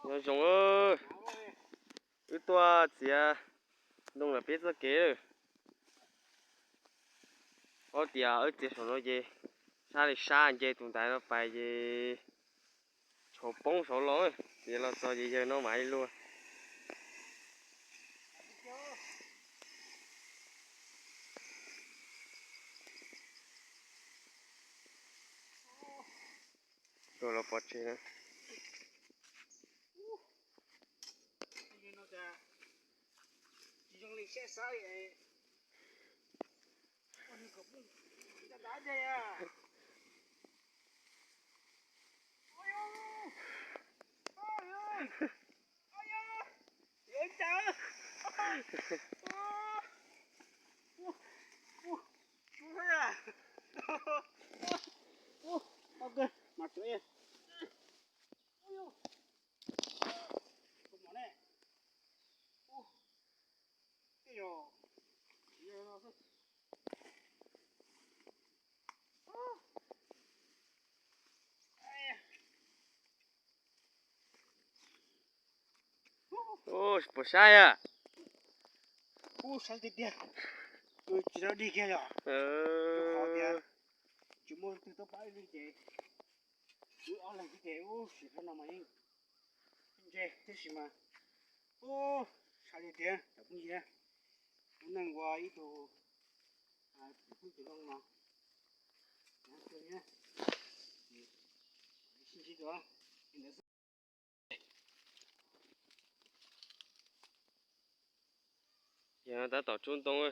Nyob zoo, wb tuaj txiav ntoo lawm peb txoj kev lawm. Ob tias wb txiav saum no ces sab li sab nce tus ntaiv no pais ces tshuav poob saud los, txiav los txog ces yawg no mam li luag. Tuaj los pov tseg na. Ub, puas saib a? Ub, saib tiag tiag. Tsis tau dig kiag yom. Qhov tias tsis muaj leej twg tuaj pab wb li ces wb ob leeg xwb ces ub sim rau no mas yeej ntse tab sis mas ub, saib tiag tiag cov phooj ywg, lub neej ua ib tug tus hmoob tus loj no sib ntsib dua li ntawd xwb. Yog tab tom tsub ntoo.